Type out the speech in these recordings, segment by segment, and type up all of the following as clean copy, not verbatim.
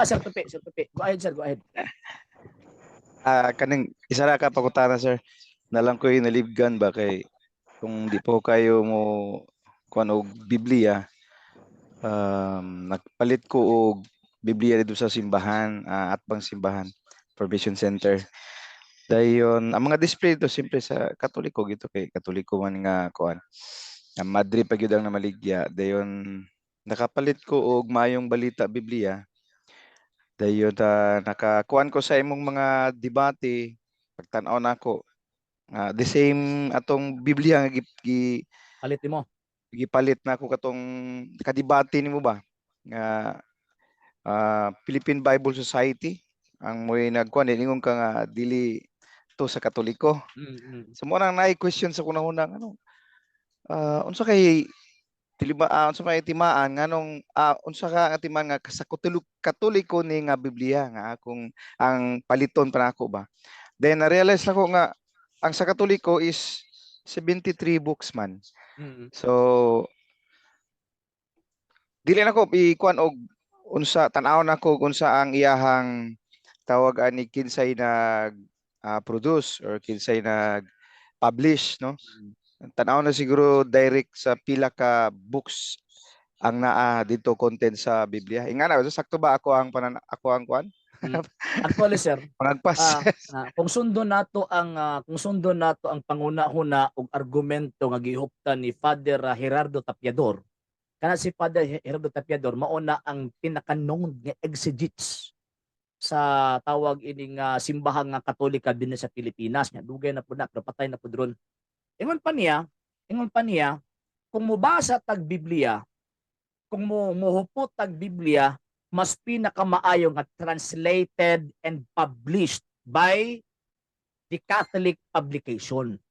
Sir Tupi, Sir Tupi. Go ahead, sir, go ahead. Kaning isa ra ka pangutana, sir. Nalang ko yung nalibgan ba kay kung di po kayo mo kuan og Biblia, nagpalit ko og Biblia dito sa simbahan, atbang simbahan, Provision Center. Dayon ang mga display dito siyempre sa Katoliko gito kay Katoliko man nga kuan. Ang Madre pa gyud ang namaligya. Dayon nakapalit ko og Maayong Balita Biblia. Dayon ta nakakuan ko sa imong mga debate, pagtan-aw nako nga the same atong Biblia nga Palit mo. Gipalit nako katong kadebate nimo ba nga Philippine Bible Society ang mo'y nagkuan, ingon ka nga dili to sa Katoliko. So mo nang naay question sa kunahuna, ano unsa kay dili ba, unsa may timaan nganong unsa ka nga timaan nga sa Katoliko ni nga Biblia nga akong ang paliton pa nako ba? Then na-realize nako nga ang sa Katoliko is 73 books man. So dili nako ikuan og unsa, tan-aw nako og unsa ang iyahang tawag ani, kinsay nag produce or kinsay nag publish, no? Tan-aw na siguro direct sa pila ka books ang naa dito content sa Biblia. Ingana, sakto ba ako ang panan ako ang kuan? Actually, sir, Pangagpas. Kung sundon nato ang panguna-huna ug argumento nga gihuptan ni Father Gerardo Tapiador, kana si Father Gerardo Tapiador mao na ang pinaka-known nga exegetes sa tawag ining simbahan nga Katolika dinhi sa Pilipinas nya dugay na pud na, pero patay na pud ron. Ingon pa niya, kung mobasa tag Biblia, kung mo mohupot tag Biblia, mas pinakamaayo nga translated and published by the Catholic publication.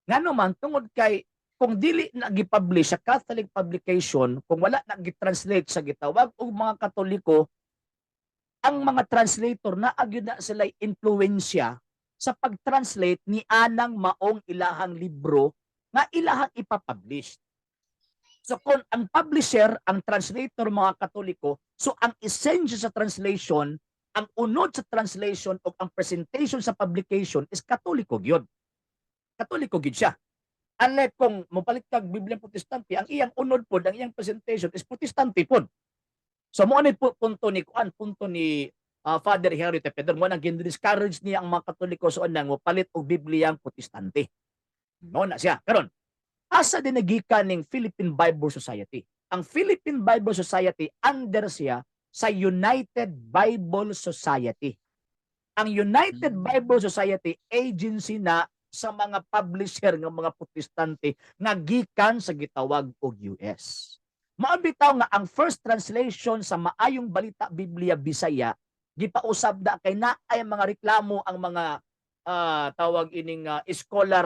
Ngano man, tungod kay kung dili na gi-publish sa Catholic publication, kung wala na gi-translate sa gitawag og mga Katoliko, ang mga translator na agyud na sila influensya sa pag-translate ni anang maong ilahang libro nga ilahang ipapublish. So kung ang publisher, ang translator mga Katoliko, so ang essensya sa translation, ang unod sa translation o ang presentation sa publication is Katoliko gyud. Katoliko gyud siya. Unlike kung mopalit kag Biblia Protestante, ang iyang unod pod, ang iyang presentation is Protestante pod. So mo ani po punto ni kuan, punto ni Father Henry Tapiador, mo nang gin-discourage niya ang mga Katoliko sa unang mopalit og Bibliang Protestante. No na siya. Karon, asa din nagikan ning Philippine Bible Society? Ang Philippine Bible Society, under siya sa United Bible Society. Ang United Bible Society, agency na sa mga publisher ng mga Protestante nga gikan sa gitawag og US. Mao bitaw nga ang first translation sa Maayong Balita Biblia Bisaya gipausab da kay naay mga reklamo ang mga tawag ining scholar,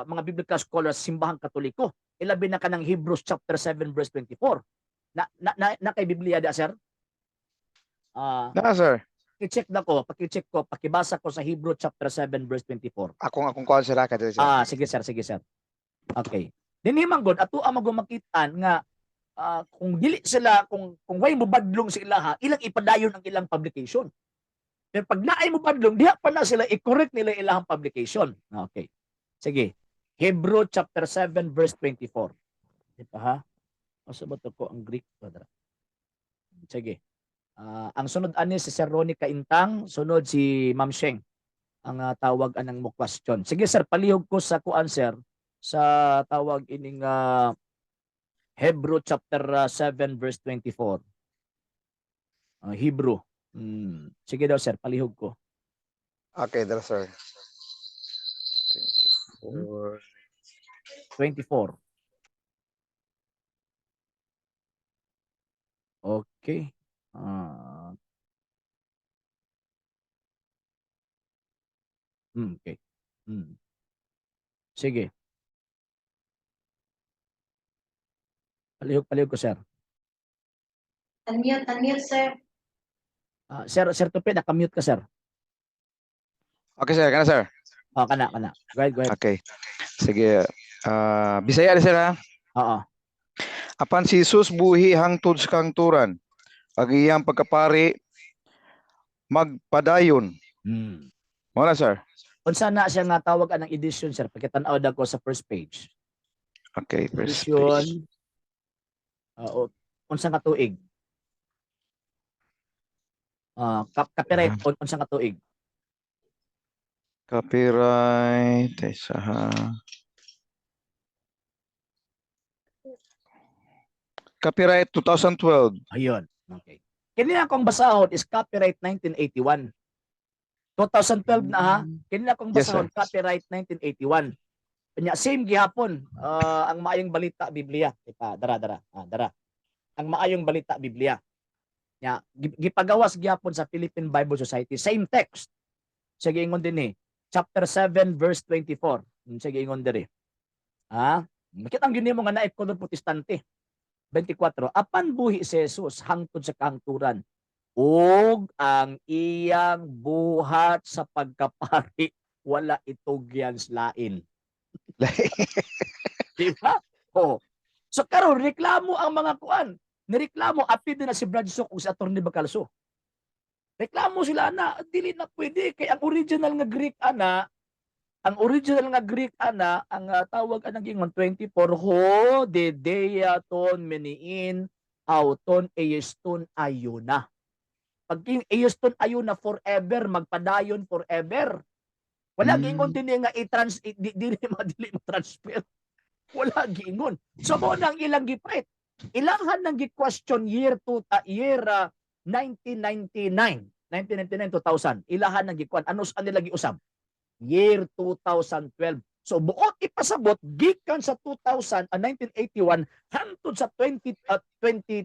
mga biblical scholars sa simbahang Katoliko, ilabi na kanang Hebrews chapter 7 verse 24. Na kay Biblia da, sir? Na, sir. Paki-check na ko, paki-check ko, pakibasa ko sa Hebrew chapter 7 verse 24. Akong kuan, sir, ka sir. Ah, sige, sir, sige, sir. Okay. Dinhi man gud ato ang magumakitaan nga kung dili sila, kung way mobadlong sa ilaha, ilang ipadayon ang ilang publication. Pero pag naay mobadlong, diha pa na sila i-correct nila ilahang publication. Okay. Sige. Hebrew chapter 7 verse 24. Di pa ha? Asa ba to ko ang Greek? Padra? Sige. Ang sunod ani si Sir Ronnie Kaintang, sunod si Ma'am Sheng ang tawag anang mo question. Sige, sir, palihog ko sa kuan, sir, sa tawag ining Hebrew chapter 7 verse 24. Hebrew. Sige daw, sir, palihog ko. Okay, dara, sir. 24. 24. Okay. Okay. Sige. Palihog, palihog ko, sir. Unmute, unmute, sir. Sir, Sir Tupi, nakamute ka, sir. Okay, sir, kana, sir. Ah, kana, kana. Go ahead, go ahead. Okay. Sige. Bisaya sir ha. Oo. Apan si Jesus buhi hangtod sa kangturan. Ang iyang pagkapari Magpadayon. Mao na, sir. Unsa na siya nga tawag anang edition, sir? Pakitan-aw ko sa first page. Okay, first Edition. page. Unsa nga tuig? Copyright unsa nga tuig? Copyright isa ha. Copyright 2012. Ayun. Okay. Kini akong basahon is copyright 1981. 2012 na ha. Kini akong Yes, sir. basahon, copyright 1981. Kanya same gihapon, Ang Maayong Balita Biblia. Ipa dara dara. Dara. Ang Maayong Balita Biblia. Nya gipagawas gihapon sa Philippine Bible Society, same text. Sige, ingon din eh. Chapter 7 verse 24. Sige, ingon diri. Ha? Makita ang gini mo nga naay color Protestante. 24. Apan buhi si Jesus hangtod sa kahangturan ug ang iyang buhat sa pagkapari wala itugyan sa lain. Di ba? Oh. So karon reklamo ang mga kuan. Nireklamo apil din na si Brad Sok ug si Attorney Bacalso. Reklamo sila na dili na pwede kay ang original nga Greek ana, ang tawag anang gingon 24, ho de dea ton meniin auton eiston ayuna. Pag king eiston ayuna, forever, magpadayon forever. Wala giingon dinhi nga i-trans dili ma dili mo transfer. Wala giingon. So mo nang ilang gipait. Ilanghan nang gi-question year to year 1999, 1999 2000. Ilahan nang gikuan, ano sa nila giusab? Year 2012. So buot ipasabot gikan sa 2000, 1981 hangtod sa 20 20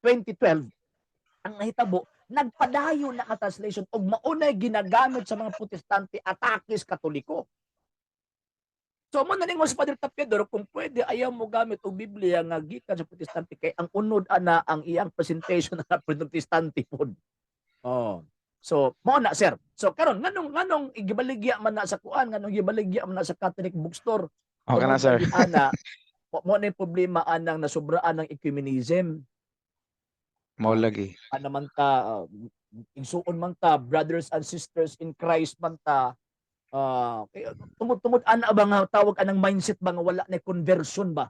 2012, ang nahitabo nagpadayon na ka translation ug maunay ginagamit sa mga Protestante atake sa Katoliko. So mo na ningon si Padre Tapiador, kung pwede ayaw mo gamit og Biblia nga gikan sa Protestante kay ang unod ana ang iyang presentation na Protestante pod. Oh. So, mo na, sir. So karon nganong gibaligya man na sa kuan, nganong gibaligya man na sa Catholic bookstore? Okay na, sir. Ana, mo na yung problema anang nasubraan ng ecumenism. Mao lagi. Ano man ta, igsuon man ta, brothers and sisters in Christ man ta. Kay tungod-tungod ana ba nga tawag anang mindset ba nga wala na conversion ba?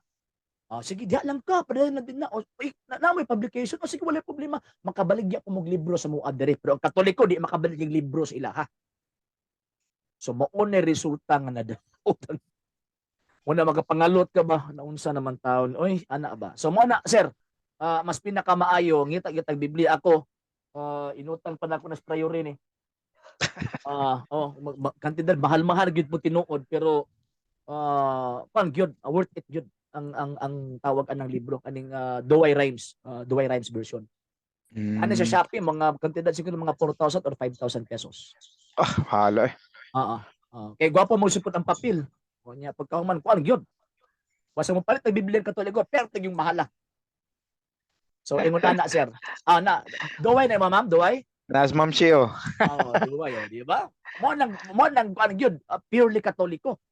Sige, diha lang ka, padayon na din na. O, ay, na may publication. O sige, wala problema. Makabaligya ko mog libro sa mua diri. Pero ang Katoliko di makabaligya libro sa ila ha. So mao na resulta nga nadautan. Wala magapangalot ka ba naunsa naman taon. Oy, ana ba? So mo na, sir. Mas pinakamaayo ngita gitag Biblia ako. Inutang pa na ako na sa priority ni. Oh, kantidad mahal-mahal gyud po tinuod, pero pan gyud, worth it gyud ang tawag anang libro aning Duway Rhymes version. Ano sa Shopee, mga kantidad siguro mga 4,000 or 5,000 pesos. Ah, hala eh. Oo. Kay gwapo mo supot ang papel. O niya pagkahuman kuan gyud. Basta mo palit ng Biblia ng Katoliko, pero yung mahala. So ingon na, sir. Na Duway na ma'am, Duway? Nas Ma'am Chio. Oo, Duway, oh, di ba? Mo nang kuan gyud, purely Katoliko.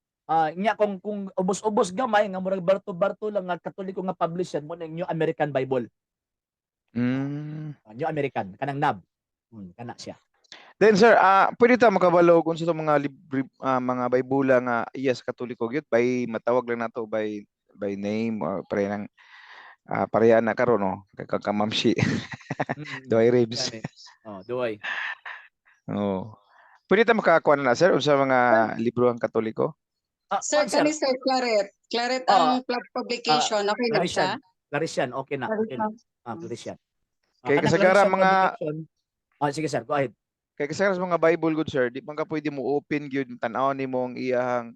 Nya kung ubos-ubos gamay nga murag barto-barto lang nga Katoliko nga publisher mo ng New American Bible. New American kanang NAB. Kana siya. Then sir, pwede ta makabalo kung sa itong mga libre, mga Bible nga iya sa Katoliko gyud by matawag lang nato by name or pare nang pareha na karon no kay ka Ma'am Shi. Duway Ribs. Gani. Oh, Duway. Oo. Pwede ta makakuha na, sir, unsa mga libro ang Katoliko? Sir, kuan, sir. kani sir, Claret. Claret ang publication. Okay na siya? Claretian. Claretian, okay na. Okay na. Claretian. Kay Kanang kasagaran Claretian mga publication. Sige sir, go ahead. Kay kasagaran sa mga Bible good sir, di man ka pwede mo open gyud tan-awon nimo ang iyang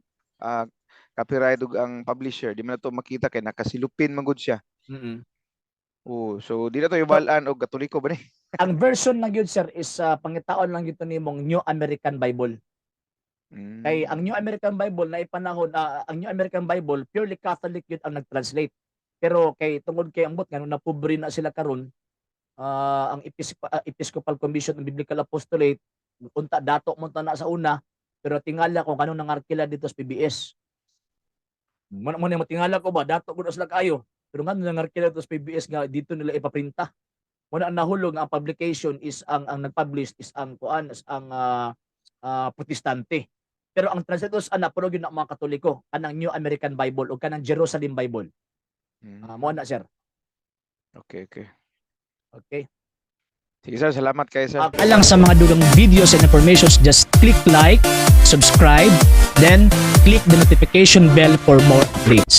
copyright ug ang publisher, di man na to makita kay nakasilupin man gud siya. Oo, so di na to ibal-an og Katoliko ba ni? Ang version lang yun, sir, is pangitaon lang yun nimong New American Bible. Kay ang New American Bible na ipanahon, ang New American Bible purely Catholic yun ang nag-translate. Pero kay tungod kay ambot ngano na pobre na sila karon, ang Episcopal Commission on Biblical Apostolate unta dato mo ta na sa una, pero tingala kung kanong nangarkila dito sa PBS. Mo mo na tingala ko ba dato gud sila kayo. Pero ngano nangarkila dito sa PBS nga dito nila ipaprinta. Muna ang nahulog nga ang publication is ang nag-publish is ang kuan is ang Protestante. Pero ang translators ana puro gyud na mga Katoliko anang New American Bible o kanang Jerusalem Bible. Mo na, sir. Okay. Okay. Sige sir, salamat kayo, sir. Alang sa mga dugang videos and informations, just click like, subscribe, then click the notification bell for more updates.